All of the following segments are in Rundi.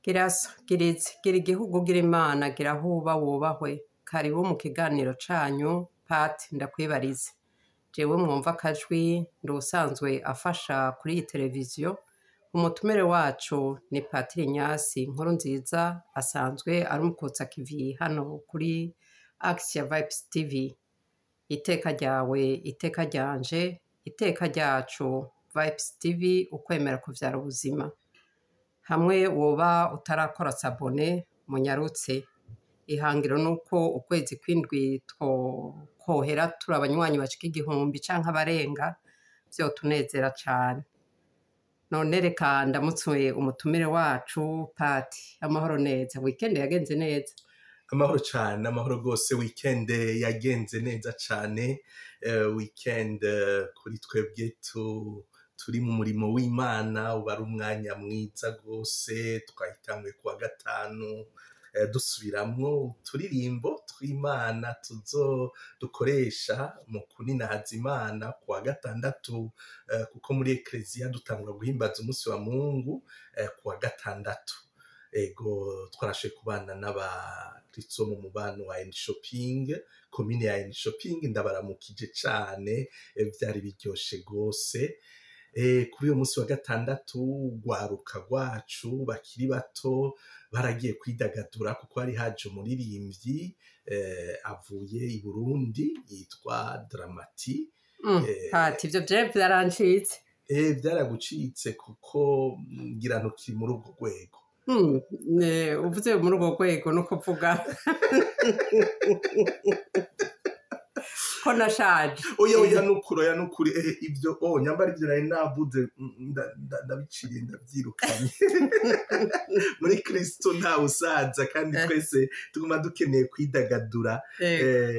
Gira so, gira izi, gira igihugu, gira Imana, gira aho uba wubahwe. Karibu mu kiganiro canyu Pati ndakwibarize. Jewe mwumva akajwi ndi uwusanzwe afasha kuri iyi televiziyo. Umutumire wacu ni Patiri Ignace Nkurunziza, asanzwe ari umukutsa-kivi hano kuri Axia Vibes TV. Iteka ryawe, iteka ryanje, iteka ryacu, Vibes TV, ukwemera kuvyara ubuzima. Hamwe woba utarakora s'abonner, munyarutse. Ihangiro nuko ukwezi kw'indwi twokohera turi abanywanyi bashika 1000 canke abarenga, vyotunezera cane. None reka ndamutse umutumire wacu Pati. Amahoro neza, weekend yagenze neza? Amahoro cane, amahoro rwose. Weekend yagenze neza cane. Weekend kuri twebwe turi mu murimo w'Imana uba ari umwanya mwiza rwose. Twahitanguye kuwa gatanu dusubiramwo uturirimbo tw'Imana tuzo dukoresha mu kuninahaza Imana kuwa gatandatu, kuko muri Ekleziya dutangura guhimbaza umunsi wa Mungu kuwa gatandatu. Ego, twarashoboye kubana n'abakristo mu mubano wa Enshoping, komine ya Enshoping, ndabaramukije cane, vyari biryoshe gose. Kuri uyu munsi wa gatandatu urwaruka rwacu bakiri bato baragiye kwidagadura, kuko hari haje umuririmbyi avuye i Burundi yitwa Dramati. Pati, ivyo vye vyarancitse. Vyaragucitse kuko ngira ntukiri muri urwo rwego. Uvuze muri urwo rwego no kuvuga ko nashaje. Oya, oya, nukuri, oya, nukuri, ivyo oh nyambara ivyo nari navuze, ndabiciye ndavyirukanye. Muri Kristo nta usaza, kandi twese tuguma dukeneye kwidagadura.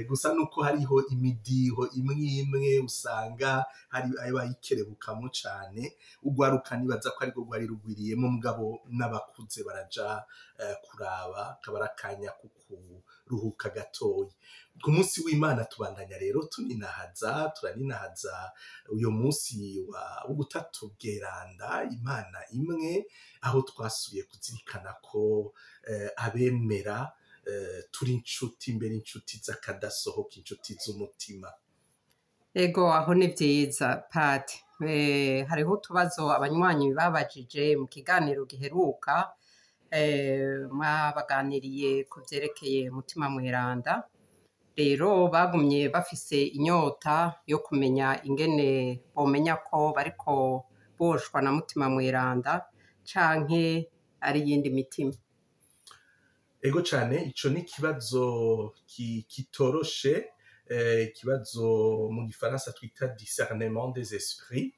Gusa nuko hariho imidiho imwe imwe usanga hari abayikerebukamo cane. Ugwaruka nibaza ko ariko rwari rugwiriyemo, mugabo n'abakuze baraja kuraba, akaba ari akanya ko kuruhuka gatoyi. Ku munsi w'Imana tubandanya rero tuninahaza, turaninahaza uyo munsi wa ubutatu bweranda, Imana imwe, aho twasubiye kuzirikana ko abemera turi inshuti, mbere inshuti z'akadasohoka, inshuti z'umutima. Ego, aho ni vyiza Pati. Hariho utubazo abanywanyi babajije mu kiganiro giheruka, mwabaganiriye ku vyerekeye Mutima Mweranda. Rero bagumye bafise inyota yo kumenya ingene bomenya ko bariko boshwa na Mutima Mweranda canke ari iyindi mitima. Ego cane, ico ni ikibazo kitoroshe, ikibazo mu gifaransa twita discernement des esprits.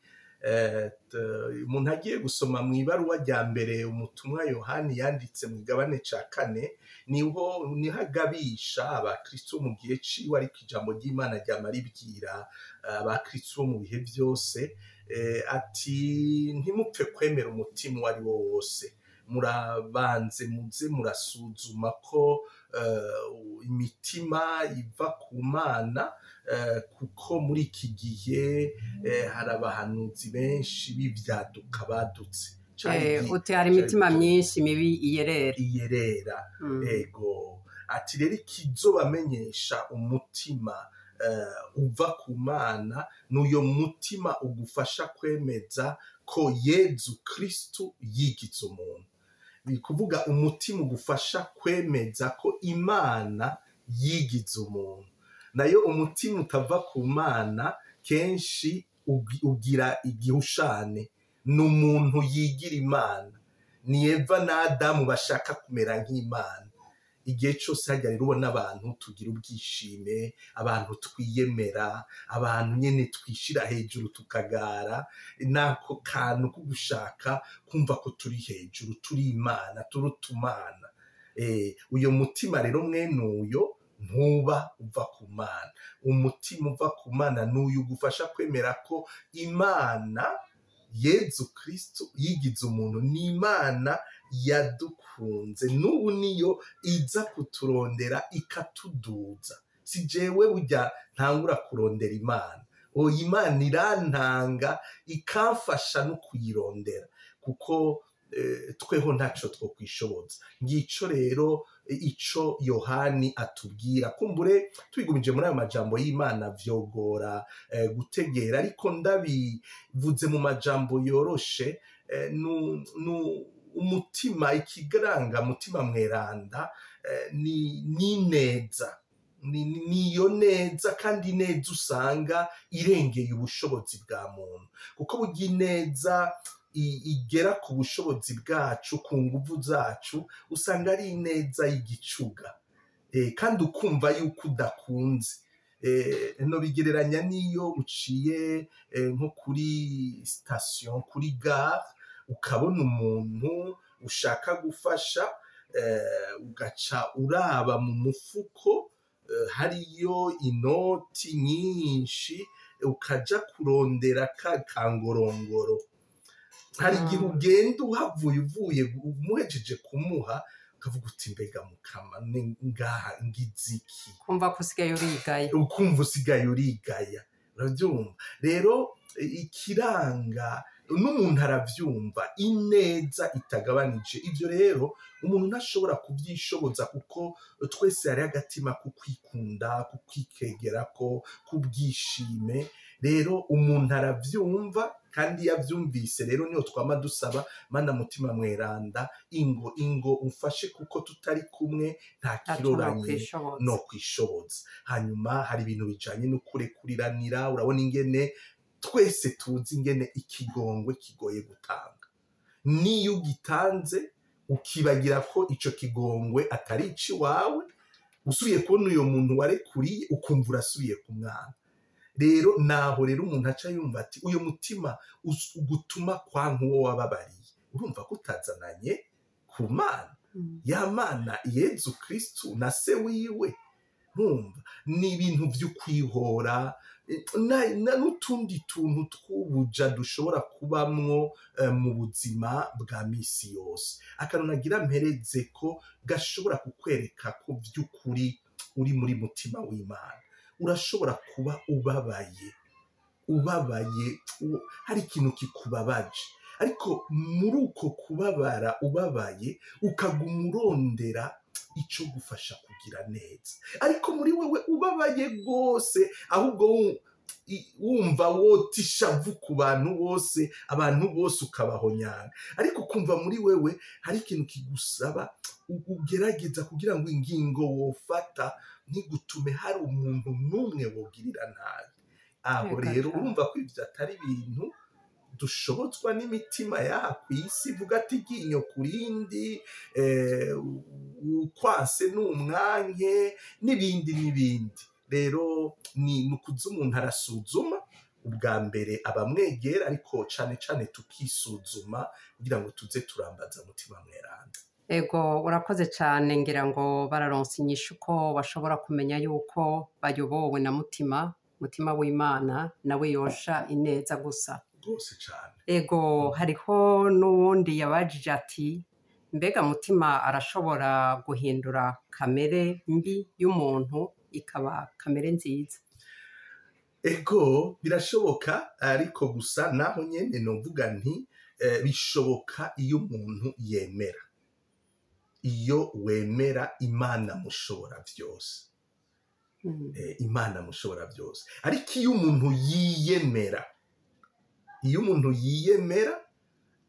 Umuntu agiye gusoma mu ibaruwa rya mbere umutumwa Yohani yanditse mu gabane ca 4, niho agabisha abakristo mu gihe ciwe, ariko ijambo ry'Imana ryama ribwira abakristo mu bihe vyose, ati ntimupfe kwemera umutima uwo ari wo wose, murabanze muze murasuzuma ko imitima iva ku Mana, kuko muri iki gihe hari abahanuzi benshi b'ivyaduka badutse. Uti hari imitima myinshi mibi iyerera. Iyerera. Ego. Ati rero ikizobamenyesha umutima uva ku Mana n'uyo mutima ugufasha kwemeza ko Yezu Kristu yigize umuntu. Ni kuvuga umutima ugufasha kwemeza ko Imana yigize umuntu. Nayo umutima utava ku Mana kenshi ugira igihushane, ni umuntu yigira Imana. Ni Eva na Adamu bashaka kumera nk'Imana. Igihe cose harya rero ubona abantu tugira ubwishime, abantu twiyemera, abantu nyene twishira hejuru tukagara, nako kantu ko gushaka kumva ko turi hejuru, turi Imana, turi utumana. Uyo mutima rero mwene uyo ntuba uva ku Mana. Umutima uva ku Mana n'uyu ugufasha kwemera ko Imana Yezu Kristo yigize umuntu, ni Imana yadukunze, n'ubu niyo iza kuturondera ikatuduza. Si jewe burya ntangura kurondera Imana, oya, Imana irantanga ikamfasha no kuyirondera, kuko Tweho ntaco twokwishoboza. Ngico rero ico Yohani atubwira. Kumbure twigumije muri ayo majambo y'Imana vyogora gutegera, ariko ndabivuze mu majambo yoroshe, umutima, ikiranga mutima mweranda ni neza, niyo neza, kandi neza usanga irengeye ubushobozi bwa muntu, kuko burya ineza igera ku bushobozi bwacu, ku nguvu zacu, usanga ari ineza y'igicuga, kandi ukumva yuko udakunze. No bigereranya n'iyo uciye nko kuri station, kuri gare, ukabona umuntu ushaka gufasha, ugaca uraba mu mufuko hariyo inoti nyinshi, ukaja kurondera ka kangorongoro. Hari igihe ugenda uhavuye, uvuye umuhejeje kumuha, ukavuga uti mbega mukama ngaha ngize iki? Kumva ko usigaye urigaya. Ukumva usigaye urigaya, urabyumva. Rero ikiranga n'umuntu aravyumva, ineza itagabanije. Ivyo rero umuntu ntashobora kuvyishoboza, kuko twese hari agatima kukwikunda, kukwikegerako, kubwishime. Rero umuntu aravyumva, kandi iyo avyumvise rero niyo twama dusaba Mana mutima mweranda, ingo ingo umfashe, kuko tutari kumwe nta kiroranye no kwishoboza. Hanyuma hari ibintu bijanye no kurekuriranira. Urabona ingene twese tuzi ingene ikigongwe kigoye gutanga. Niyo ugitanze ukibagira ko ico kigongwe atari iciwawe, usubiye kubona uyo muntu warekuriye ukumva urasubiye ku mwana. Rero naho rero umuntu aca yumva ati uyu mutima ugutuma kwa nk'uwo wababariye, urumva ko utazananye ku Mana, ya Mana Yezu Kristu na se wiwe. Urumva ni ibintu vy'ukwihora n'utundi tuntu tw'ubuja dushobora kubamwo mu buzima bwa misi yose. Akantu nagira mpereze ko gashobora kukwereka ko vy'ukuri uri muri mutima w'Imana. Urashobora kuba ubabaye, hari ikintu kikubabaje, ariko muri uko kubabara ubabaye ukaguma urondera ico gufasha kugira neza, ariko muri wewe ubabaye gose, ahubwo wumva wota ishavu ku bantu bose, abantu bose ukabahonyanga, ariko ukumva muri wewe hari ikintu kigusaba ugerageza kugira ngo ingingo wofata ntigutume hari umuntu n'umwe wogirira nabi. Aho rero urumva ko ivyo atari ibintu dushobozwa n'imitima yaha kw'isi, ivuga ati iryinyo kurindi, ukwanse n'umwanke, n'ibindi n'ibindi. Rero ni ukuza umuntu arasuzuma ubwa mbere abamwegera, ariko cane cane tukisuzuma kugira ngo tuze turambaza mutima mweranda. Ego, urakoze cane. Ngira ngo bararonse inyishu ko bashobora kumenya yuko bayobowe na mutima w'Imana, nawe yosha ineza gusa. Rwose cane. Ego, hariho n'uwundi yabajije ati mbega mutima arashobora guhindura kamere mbi y'umuntu ikaba kamere nziza? Ego, birashoboka, ariko gusa naho nyene novuga nti bishoboka iyo umuntu yemera. Iyo wemera Imana mushobora vyose. Imana mushobora vyose. Ariko iyo umuntu yiyemera,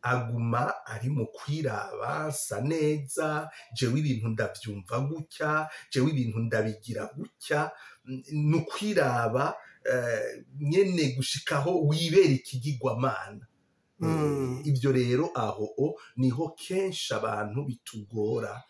aguma ari mu kwiraba, asa neza, jewe ibintu ndavyumva gutya, jewe ibintu ndabigira gutya, ni ukwiraba nyene gushikaho wibera ikigirwamana. Ibyo rero aho niho kenshi abantu bitugora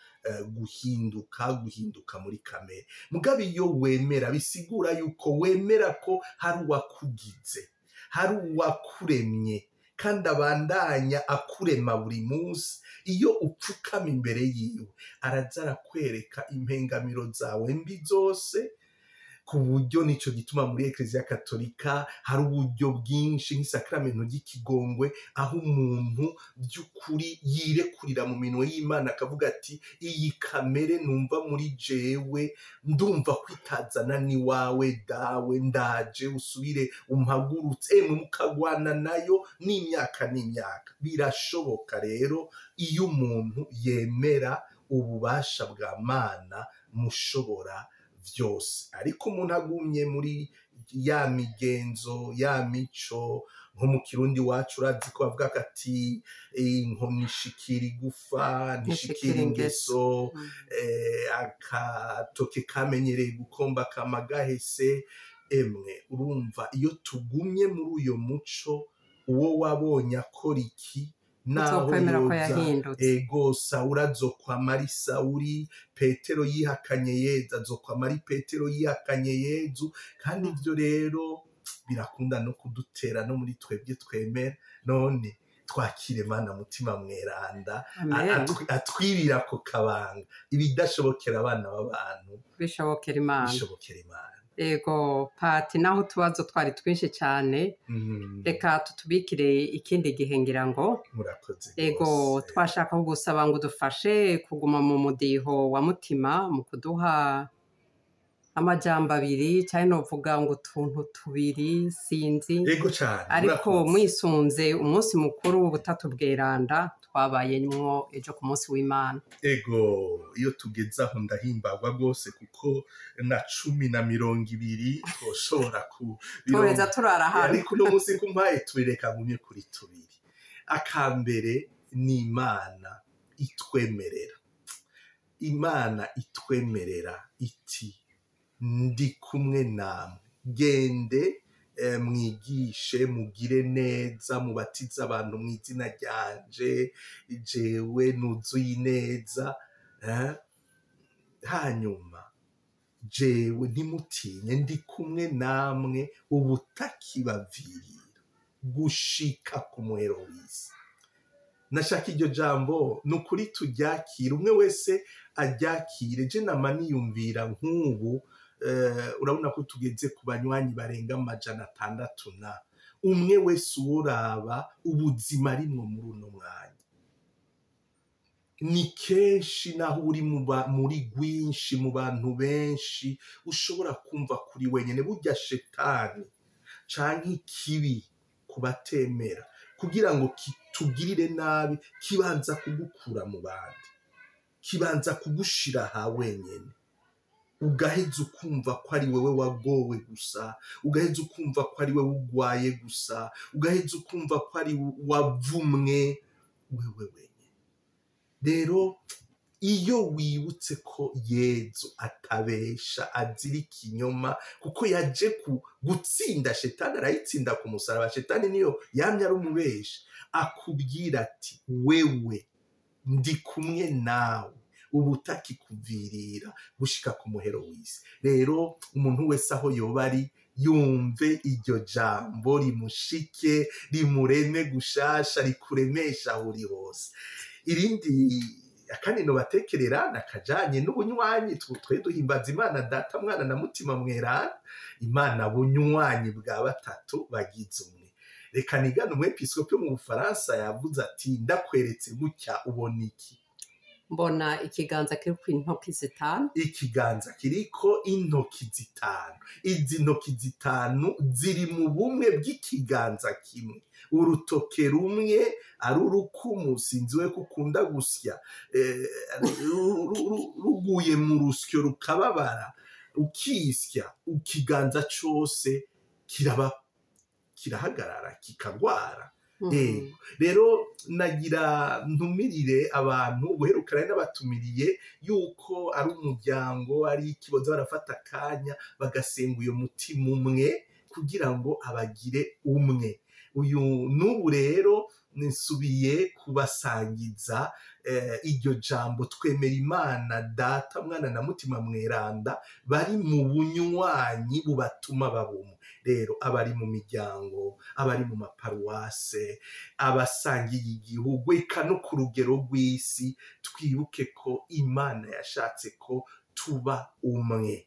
guhinduka muri kamere. Mugabo iyo wemera, bisigura yuko wemera ko hari uwakugize, hari uwakuremye, kandi abandanya akurema buri munsi. Iyo upfukama imbere yiwe, araza arakwereka impengamiro zawe mbi zose, Ku buryo nico gituma muri Eklezia Katolika hari uburyo bwinshi nk'isakramento ry'ikigongwe, aho umuntu by'ukuri yirekurira mu minwe y'Imana akavuga ati iyi kamere numva muri jewe, ndumva kwitazana ni wawe dawe, ndaje usubire umpagurutse, emwe mukagwana nayo n'imyaka n'imyaka. Birashoboka rero iyo umuntu yemera ububasha bwa Mana mushobora vyose. Ariko umuntu agumye muri ya migenzo, ya mico, nko mu Kirundi wacu urazi ko bavuga ati inkoni ishikira igufa ntishikira ingeso, akatoke kamenyereye gukomba kama gahese. Emwe urumva iyo tugumye muri uyo muco, uwo wabonye akora iki naho yoza ego, Sawuli azokwama ari Sawuli, Petero yihakanye Yezu azokwama ari Petero yihakanye Yezu. Kandi ivyo rero birakunda no kudutera no muri twebwe twemera. None twakire Mana Mutima Mweranda atwibira ko kabanga ibidashobokera abana b'abantu bishobokera Imana, bishobokera Imana. Ego Pati, naho utubazo twari twinshi cyane, reka tutubikire ikindi gihe ngira ngo murakoze. Ego, twashaka kugusaba ngo udufashe kuguma mu mudiho wa mutima mu kuduha amajambo abiri, cyane novuga ngo utuntu tubiri sinzi. Ego cyane. Ariko mwisunze umunsi mukuru w'Ubutatu Bweranda twabayemwo ejo ku munsi w'Imana. Ego, iyo tugeze aho ndahimbagwa rwose, kuko na 10 na 20 twoshobora kubironga turara hano. Ariko uno munsi kumpaye tubireka ngumye kuri tubiri. Akambere ni Imana itwemerera. Imana itwemerera iti ndi kumwe namwe, gende mwigishe, mugire neza, mubatize abantu mu izina ryanje, jewe nuzuye ineza. Hanyuma jewe ntimutinye, ndi kumwe namwe ubutakibavirira gushika ku muhero w'isi. Nashaka iryo jambo ni ukuri turyakire, umwe wese aryakire. Je nama niyumvira nk'ubu, urabona ko tugeze ku banywanyi barenga 600 na umwe wese uworaba ubuzima arimwo muri uno mwanya. Ni kenshi naho uri muri rwinshi mu bantu benshi ushobora kumva kuri wenyene. Burya shetani canke ikibi kubatemera kugira ngo kitugirire nabi kibanza kugukura mu bandi, kibanza kugushira ha wenyene, ugaheza ukumva ko ari wewe wagowe gusa, ugaheza ukumva ko ari wewe ugwaye gusa, ugaheza ukumva ko ari wavumwe wewe wenyene. Rero iyo wibutse ko Yezu atabesha, azira ikinyoma, kuko yaje gutsinda shetani, arayitsinda ku musaraba. Shetani niyo yamye ari umubesha, akubwira ati wewe ndi kumwe nawe ubutakikuvirira gushika ku muhero w'isi. Rero umuntu wese aho yoba ari yumve iryo jambo rimushike, rimureme gushasha, rikuremesha aho uri hose. Irindi akandi no batekerera nakajanye n'ubunywanyi, twe duhimbaza Imana Data, Mwana na Mutima Mweranda, Imana bunywanyi bwa batatu bagize umwe. Reka nigane umwepiskopi mu Bufaransa yavuze ati ndakweretse gutya ubona iki? Mbona ikiganza kiriko intoki zitanu. Ikiganza kiriko intoki zitanu. Izi ntoki zitanu ziri mu bumwe bw'ikiganza kimwe. Urutoke rumwe ari urukumu, sinzi we kukunda gusya, ruguye mu rusyo rukababara, ukisya, ikiganza cose kirahagarara kikagwara. Rero nagira ntumirire abantu guherukana n'abatumiriye yuko ari umuryango, ari ikiboza, barafata akanya bagasenga uyo mutima umwe kugira ngo abagire umwe. Uyu n'ubu rero nsubiye kubasangiza iryo jambo twemera Imana Data, Mwana na Mutima Mweranda bari mu bunywanyi bubatuma babumwe. Rero abari mu miryango, abari mu maparuwase, abasangiye igihugu, eka no ku rugero rw'isi, twibuke ko Imana yashatse ko tuba umwe.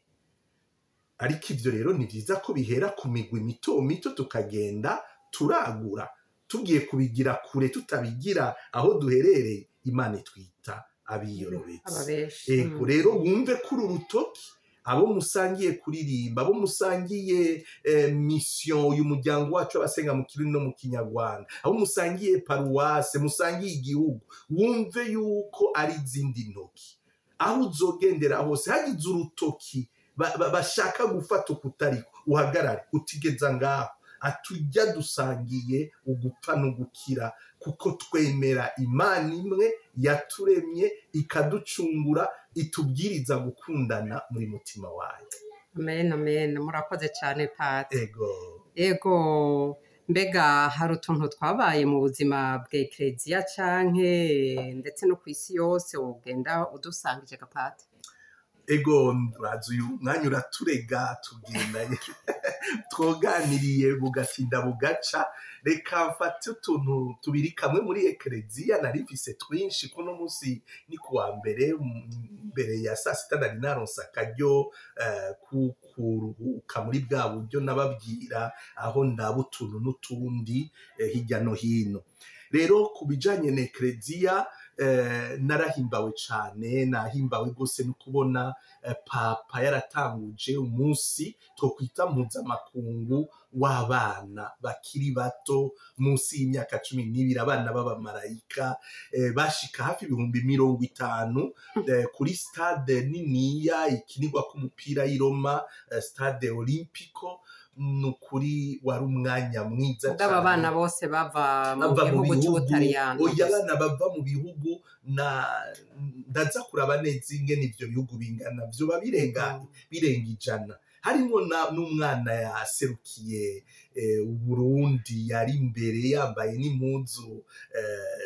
Ariko ivyo rero ni vyiza ko bihera ku migwi mito mito, tukagenda turagura. Tugiye kubigira kure tutabigira aho duherereye, Imana itwita abiyorobetse. Ababeshi. Ego, rero wumve kuri urutoki abo musangiye kuririmba, abo musangiye mission, uyu muryango wacu abasenga mu Kirundi no mu Kinyarwanda, abo musangiye paruwase, musangiye igihugu, wumve yuko ari izindi ntoki. Aho uzogendera hose hagize urutoki bashaka gufata ukutariko, uhagarare utigeza ngaho, atujya dusangiye ugupfa no gukira, kuko twemera Imana imwe yaturemye ikaducungura, itubwiriza gukundana muri mutima wayo. Amen, amen. Murakoze cyane, Pati. Ego. Ego, mbega hari utuntu twabaye mu buzima bwa ekereziya canke ndetse no ku isi yose wogenda udusangije gapati? Ego, urazi uyu mwanya uraturega, tugenda twoganiriye bugatinda bugaca. Reka mfate utuntu tubiri, kamwe muri ekereziya, nari mfise twinshi. Kuno munsi ni kuwa mbere, mbere ya saa sita nari naronse akaryo kuruhuka muri bwa buryo nababwira, aho ndaba utuntu n'utundi hirya no hino. Rero ku bijanye na ekereziya, narahimbawe cane, nahimbawe rwose no kubona Papa yaratanguje umunsi twokwita mpuzamakungu w'abana bakiri bato munsi y'imyaka 12, abana b'abamarayika, bashika hafi 50,000 kuri stade niniya ikinirwako umupira y'i Roma, Stade Olimpico. Ni ukuri wari umwanya mwiza. Ubwo aba bana bose bava mu Bava mu gihugu bihugu c'Ubutaliyano? Oya, abana bava mu bihugu, na ndaza kuraba neza ingene ivyo bihugu bingana, vyoba birenga 100. Harimwo n'umwana yaserukiye Uburundi, yari imbere yambaye n'impuzu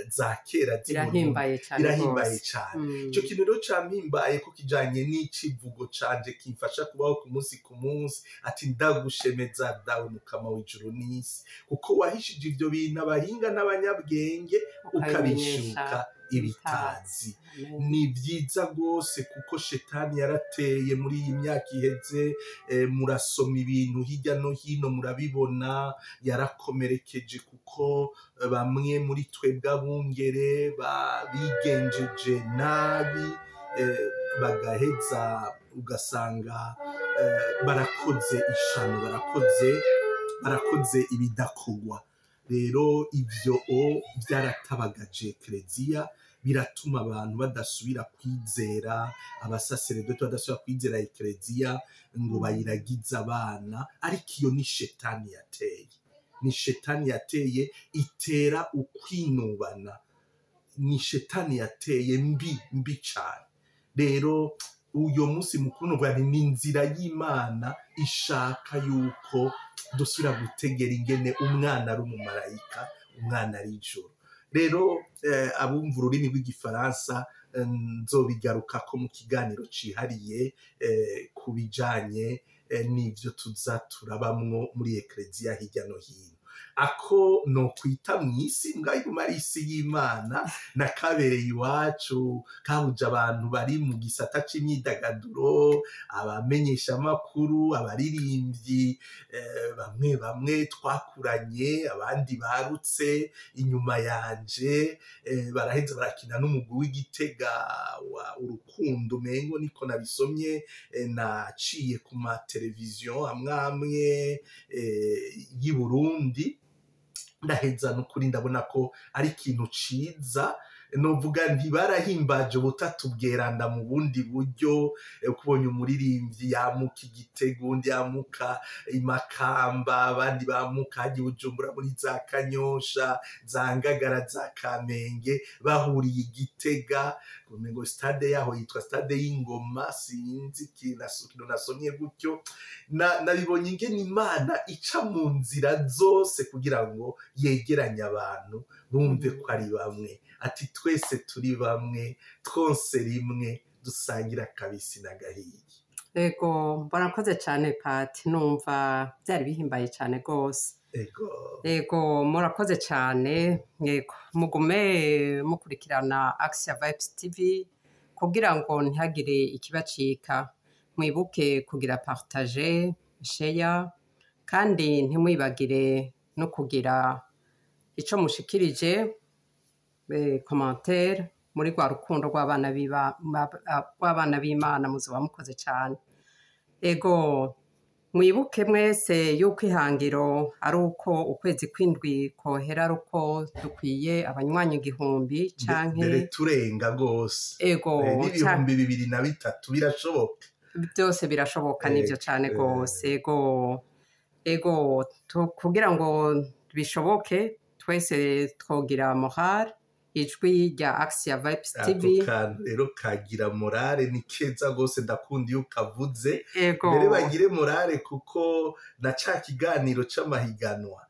za kera z'i Burundi. Birahimbaye cyane Birahimbaye rwose. cane. Ico kintu rero campimbaye ko kijanye n'icivugo canje kimfasha kubaho ku munsi ku munsi, ati: "Ndagushemeza Dawe Mukama w'ijuru n'isi, kuko wahishije ivyo bintu abahinga n'abanyabwenge, ukabishuka ibitazi." Amen. Ni vyiza rwose, kuko shetani yarateye muri iyi myaka iheze, murasoma ibintu hirya no hino murabibona, yarakomerekeje kuko bamwe muri twebwe abungere bigenjeje nabi, bagaheza ugasanga barakoze ishano, barakoze ibidakorwa. Rero ivyo o byaratabagaje ekereziya, biratuma abantu badasubira kwizera abasaseredoti, badasubira kwizera ekereziya ngo bayiragize abana. Ariko iyo ni shetani yateye, ni shetani yateye itera ukwinubana, ni shetani yateye mbi mbi cane. Rero uyo munsi mukuru nuvuga nti ni inzira y'Imana ishaka yuko dusubira gutegera ingene umwana ari umumarayika, umwana ari ijuru. Rero abumva ururimi rw'Igifaransa, nzobigarukako mu kiganiro cihariye ku bijanye n'ivyo tuza turabamwo muri ekereziya hirya no hino. Ako nokwita mw'isi mbwa iguma ari isi y'Imana, nakabereye iwacu, kahuje abantu bari mu gisata c'imyidagaduro, abamenyeshamakuru, abaririmbyi, bamwe bamwe twakuranye, abandi barutse inyuma yanje, baraheza barakina n'umugwi w'Igitega wa Urukundo, umengo niko nabisomye, naciye ku mateleviziyo amwe amwe y'i Burundi. Ndaheza n'ukuri ndabona ko ari ikintu ciza. Novuga nti barahimbaje ubutatu bweranda mu bundi buryo, ukubonye umuririmbyi yamuka Igitego, undi yamuka Imakamba, abandi bamuka hajya Bujumbura muri za Kanyosha, za Ngagara, za Kamenge, bahuriye Igitega. Umengo stade yaho yitwa stade y'Ingoma, sinzi ikintu nasomye gutyo. Nabibonye ingene Imana ica mu nzira zose kugira ngo yegeranye abantu bumve ko ari bamwe, ati twese turi bamwe, twonse rimwe, dusangira akabisi n'agahiye. Ego, murakoze cyane Pati, numva byari bihimbaye cyane rwose. Ego. Ego, murakoze cyane. Yego, mugume mukurikirana Axia Vibes TV kugira ngo ntihagire ikibacika. Mwibuke kugira partage, share, kandi ntimwibagire no kugira ico mushikirije, commentaire muri rwa rukundo rw'abana b'Imana, muzoba mukoze cane. Ego, mwibuke mwese yuko ihangiro ari uko ukwezi kw'indwi kohera ari uko dukwiye abanywanyi 1000 canke mbere turenga rwose. Ego, n'2003 birashoboka. Byose birashoboka, nivyo cane rwose. Ego, kugira ngo bishoboke twese twogira morale, ijwi rya Axia Vibes TV. Ako kantu rero kagira morale ni keza rwose, ndakunda iyo kavuze. Ego. Mbere bagire morale kuko na ca kiganiro c'amahiganwa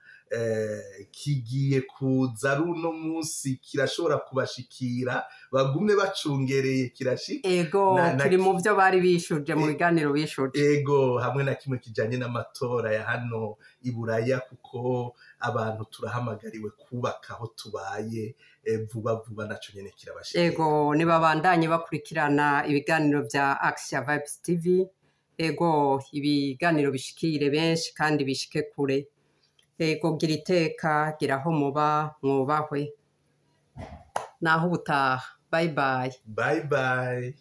kigiye kuza runo munsi, kirashobora kubashikira, bagume bacungereye kirashika. Ego, kiri mu vyo bari bishuje mu biganiro bishuje. Ego, hamwe na kimwe kijanye n'amatora ya hano i Buraya, kuko abantu turahamagariwe kubaka aho tubaye, vuba vuba naco nyene kirabashikira. Ego, nibabandanye bakurikirana ibiganiro vya Axia Vibes TV. Ego, ibiganiro bishikire benshi kandi bishike kure. Ego, gira iteka, gira aho muba, mwubahwe. Naho ubutaha. Bye bye. Bye bye.